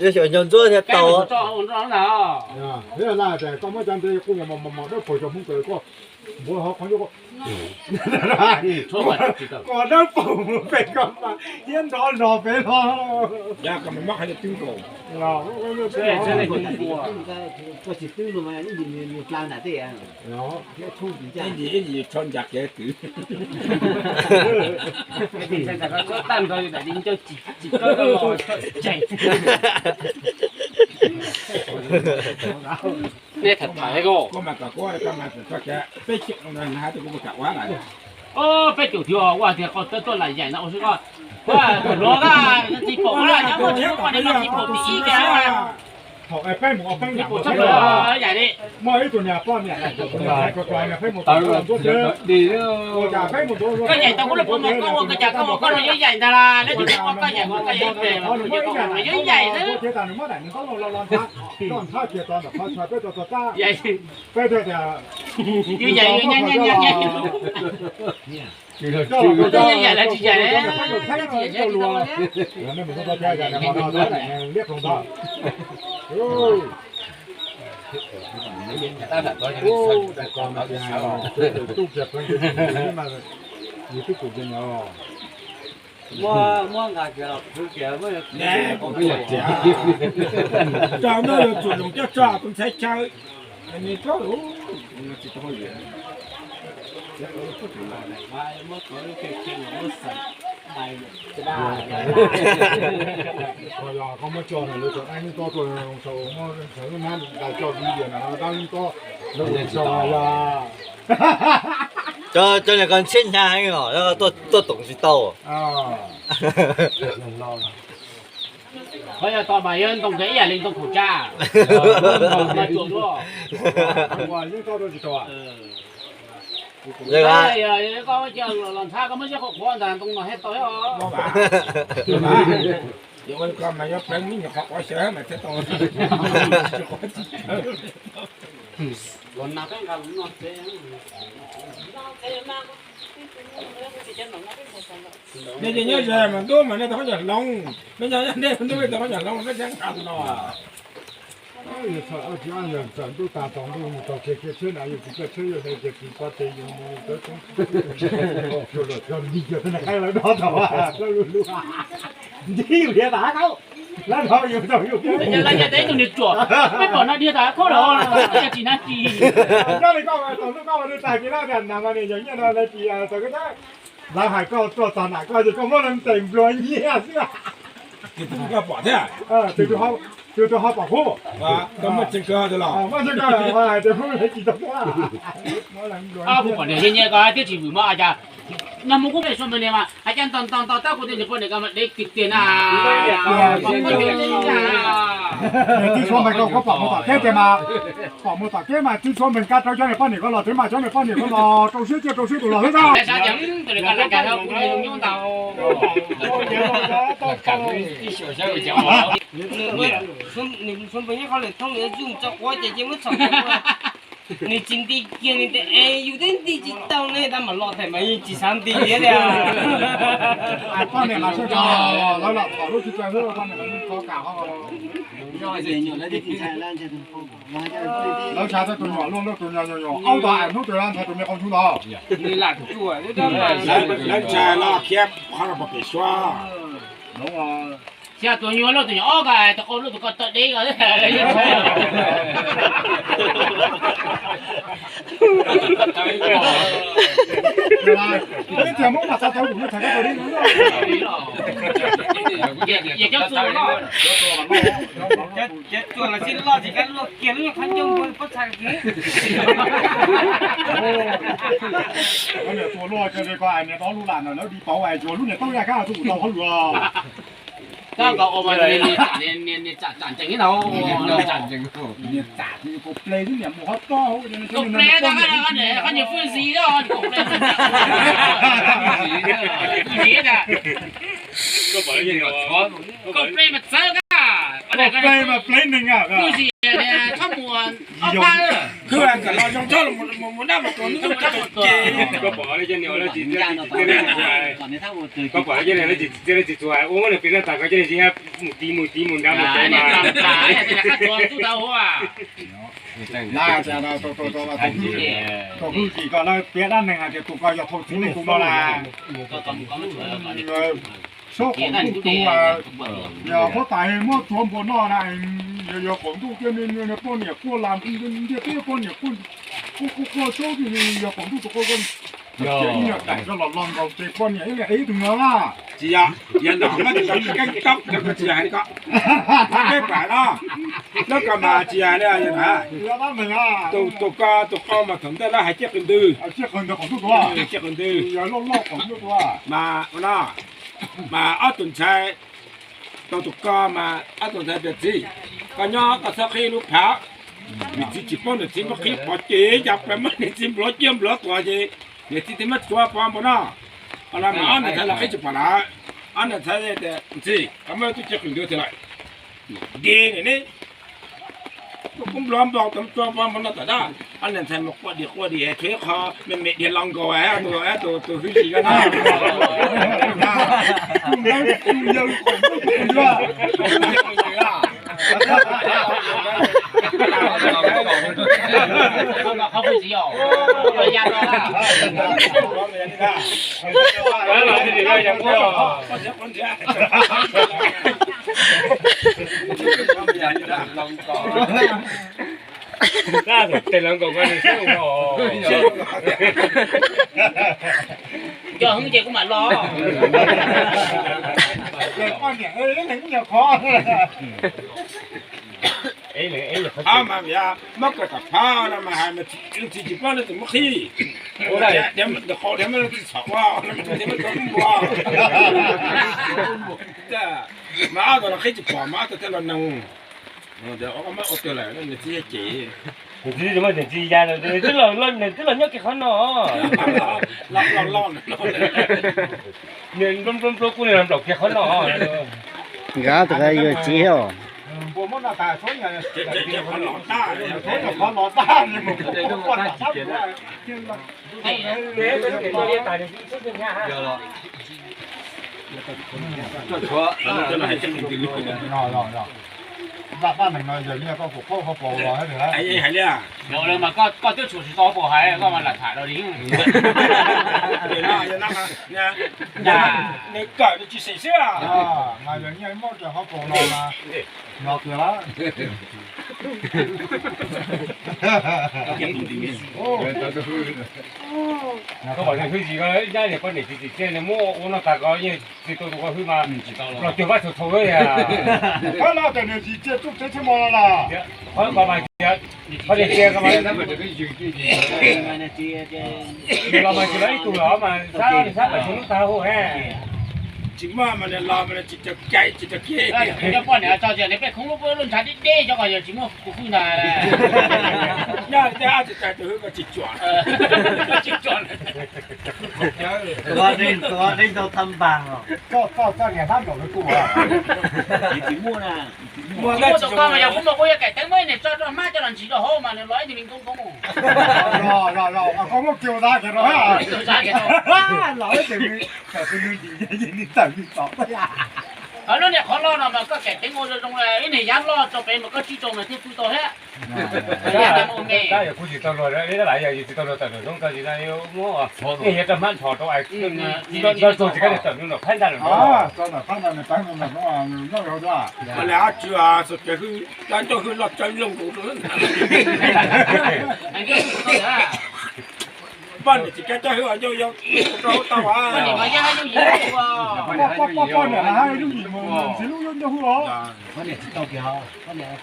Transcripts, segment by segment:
Yog xyaum nco ntsuab thiaj tau. Koj muab cov npe kuj mos mos dawb paug cov Hmoob kawg koj npuav hauv qhov ncauj koj. Koj dawb paug mus pem koj mas thiab nrov zog pem los. Koj tsis twb no mas ib ntsis nws pla nram tej. Ib ntsis ib ntsis tsho ncas kev twv. Nej tham tham ko. Koj mas kom kuv, koj mas kom txog kiag peb caug no na, hais tias kuv puas kam ua lawm. Peb caug twb ua tiag, koj tuaj lam yaim no ua si koj. Koj tus hluas koj tsis pom ua lawm, nyob muaj tsis muaj poj niam no tsis pom tib ib kiag. Thaum peb mus ua peb lam yaim li. Muaj ib tug niag poj niam, tus niag hais ko ko niag peb mus tau ua ntsuab thiab. Ua cas peb mus ua, koj yaim tau kuv lub pov muag koj ua ko cas koj ua koj no yuav yaim ntag las, leej twg muab koj yaim ua koj yaim ib pliag los nws yuav yaim xwb. Ua thiab tas nws muab daim nws ntaub los los los nthab, los nthab kiag tso ntawm qhov chaw peb tso tso tab. Peb thiaj tias, yuav yaim, yuav yaim, yaim, yaim. Koj yaim los tsis yaim. Liab ploog ntag. Tus tub kiag peb, yus twb tus kiag no. Muab nqa kiag los khwv kiag. Tso no yog tsuam loos coj tso tus ntxhais chaw. Koj muab tso no lawv tseem dab yeej tob tuaj, muab sawv lub nab ntais coj video no dab yeej tob, lawv ua tso yog. Cov niag ko ntshiab hnyav heev os, tuaj toom tsis tau. Qhov yog tos mas yog ntoo ntawd ib yam li ntoo khaum tsab. Los ntxhab koj muab zeb qhuav qhuav ntawd ntoo no thiaj tau. Yog ua li ko mas yuav pleev me nyuam qhuav qhuav xyaw mas thiaj tau. Nej nyob ze mas ntub mas nej tau qhob nyuam hloov, nej nyob nej ntub nej tau qhob nyuam hloov nej thiaj nqa no. Yog txhawm ob tsis ob yog txawm ntuj tas tsaus ntuj mus tau kiag kiag tsheb na, yus tsis caij tsheb yus hais tias tsis pov tseg yus mus tawv toob tsuag luam tsuag lig kiag tej qaib lawv dob tau lub lub. Ntsib yus dhia tas hab khaub, lawv dhau yus tau yus. Lawv yog tau ib tug niag tsuam, peb pom no dhia tas hab khaub los yog tsis nab tsis. Nyob li koj tau lub koj ua nws tag kiag lawm tias nas mas niam yog nyiaj no lawv tsis txawm koj tab. Lawv hais koj tuaj txog nram koj ces koj muab lawv ntes nplua nyiaj xwb. Tus twg ho pom thiab? Tus twg ho pom kub? Koj muaj tseeb kawg los? Muaj tseeb kawg hais tias muab lawv tsis tau thiab. Kuv pom niag nyiaj nyiaj ko thiab tsis vwm mog, cas nag hmo kuv pom Suav Npees niag mas hais cas ntos ntos ntos tab kuv tias nws poj niam ko mas deb kiag tiag na. Twb Suav Npees ko kuv pom mus tom teb tiag mas, pom mus tom teb mas twb Suav Npees kab rau cov niag poj niam ko los twb mas cov niag poj niam ko los rau siab ciaj rau siab tus los xwb na. Nws Suav Npees nyob qhov lwm thooj nws zuj tso quav ces cia muab txhom. Nws tsis nti kiag nws tias es yus twb nti tsis tau ne tab mas los them mas yeej tsis xav nti thiab tiag. Poj niam mas sawv tso, lawv los txhom lub tsis tau xwb, poj niam mas yeej tso kam ho. Lawv ntshai txog tus nyuam luaj luaj tus nyuam nyuam nyuam aub tau hnub twg lawv ntshai tus me qau ntsuj ntawd. Lawv ntshai los khiav qhov no pom pem suab. Xyov tus nyuam luaj tus nyuam ob ko, tus qau luaj tus ko tawm deb ko. Cov txuas los sib loj tsis kab luaj kiag lub qhov ncauj pob txha kiag. Niam tua luaj kiag li ko, niam dob lub lam no lawv di pauv es tsuas lub niam taub ya kab tub kuv tau hauj lwm. Koj kom ua mas niam tsam ntsees ib ntau. Niam tsam ntsees, niam tsam ntsees, kaum ple xwb niam mus ho tob hauv. Kaum ple, koj niam fwj ntxiv, kaum ple ntxiv, kaum ple mas txawv koj. Kaum ple mas plev neeg, fwj ntxiv txhob mus. Khwb kam los zoo tshaj los mus dab mus tuag nub tub tsis tau ces. Koj pom li cov niag ua lawv tsis txiav leej tsis txuas, koj pom li cov niag lawv tsis txiav leej tsis txuas ua muab nws piv lawv tas koj cov niag tsis mus tiv mus tiv mus nrad mus pem mas. Tus hwj tim ko lawv piav dab neeg hais tias tus ko yog thau txiv neej tus no na. Sub qaum ntuj tus, yog huab tais muab tsuav npua noj na, yog qaum ntuj thiab poj niam quaj las ntiaj teb, poj niam quaj quaj quaj sub, yog qaum ntuj tus ko, ib nyuag daim ko los los nkaus ces poj niam ib leeg ib tug no na. Tsis yog, yog nram mas tsis tau keeb kab ko tsis yog hais li ko. Peb pam no, lub ko mas tsis yog li, tus ko tus qau mas thaum ntej lawv hais ciaj qws ntws, ciaj qws ntws mas ua no. Mas ob tug ntxhais, tau tus ko mas ob tug ntxhais tias txiv, koj nyob koj txhob qhib lub phav, niam txiv tsis paub niam txiv muab qhib pov ces cas plas muab niam txiv nplov ciaj nplov tuag ces niam txiv thiaj muab tsuav pov npua noj. Mas ob niag ntxhais los qhib tsis pom lawm, ob niag ntxhais tias txiv, koj muab tub ciaj qws ntws tiag lawm, di niam ne, kuv nplov npau tau tsuav pov npua noj tom dab. Ob niag ntxhais mus quaj dias quaj dias tshuav ib qho me me dias los nkaus tus, tus hwj tim ko na. Tes los nkaus ko nws sib ua. Cov hwj ces kuv mam los. Qhov mas muab kawm tom phab no mas hais leej txiv tsis paub leej twg muab qhib. Tus qau thiab muab leej txiv txhom ua, leej txiv thiab muab tsuav npua. Mas ob tug los qhib tsis pom mas ob tug thiaj los noog. Muab ua twg lawm nws txiv ces. Nws txiv muab nws txiv ya, nws twb los nyob kiag qhov no. Nws nplob nplob nplob kuj nws los nplaum kiag qhov no. Nkawd tus yuav txiv os. Vaj dab neeg no yog nyiaj koj puas qhuab qhov paus los thiab? Yog lawm mas koj twb tshum tsis tau paus hais koj mas lam tham rau li. Nws kawm nws tsis xis xwb. Mas yog nyiaj muab cov qhov paus los mas yog tiag lawm. Koj pom tus hwj tim ko nyab niag poj niam tsis tsim txiaj nws muab ua noj tas ko yeej tsis tau tus ko hwj mas los cuag vab txhaum txhaum yam. Qhov no ces nws tsis txiaj tub tsev txhiaj mo no las. Qhov ko mas tsis, qhov niag txiaj ko mas nws los mas tsis los ib tug los mas sab nws sab pais txhua lub tag huv he. Tsis muaj mas nws los mas nws tsis cov cai tsis cov kiag. Cov poj niam tso tias nws pej khoob lub lub ntshav deb deb cov ko yog tsis muaj tus hwj ntag. Nyob tej ab tsis cai tus hwj ko tsis cuam. Tsis cuam. Tus dej ntau tag npas os. Koj, koj, koj niag hlab nplaum lawv kuj tsis muaj na. Tsis muaj tus ko mas yog kuv muaj kuv yuav kaim teeb muab ib niag tso rau hmab coj los ntsis rau hauv mas nws los ib tug me koob koob. Koj muab kiag ua dab kiag rau, los ib tug me, tawm tus me ntsis yeej li tawm li tod. Lub niag qhov loj no mas koj kaim teeb ua zoo zoo, ib niag yab loj tso pem mas koj tsib rau mas thiaj pw tau thiab. Tab yog kuv tsis tau luag, tab lam yog yus tsis tau luag tawm nram zoov tso tsis muab, yeej yog rau hmab nthos rau, tso tsis kav tawm nram phab ntag lawm. Poj niam tsis kav coj hwj, coj hwj los coj nyooj nkaus rau. Poj niam tsis kav coj hwj, coj nyooj rau tau. Poj niam hais lub yim mus ntxiv lub nyooj hwj os. Poj niam, cov niag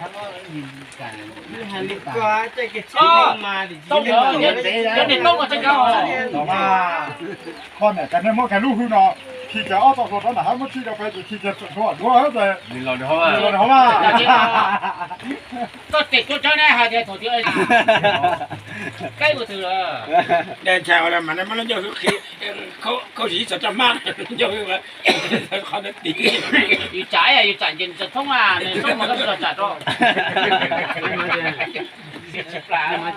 toob mas tseem kav. Poj niam, cov niag muab kiag lub hwj no, khi kiag ob txoj hlua rau nram hav muab tsib rau pem ces khi kiag hlua duav ces nws los nws hauv mas. Koj tes tuaj tsav ne hais tias thaum twg kaib ua twg lawm. Ntshai ua mas muab lub nyooj hwj khi, khaub zig tso rau hmab, nyooj hwj qhov no tiv. Yus tsam, yus tsam ces nws txawm thoob, nws thoob mas koj tsis tau tsam rau. Tsis plam no mas.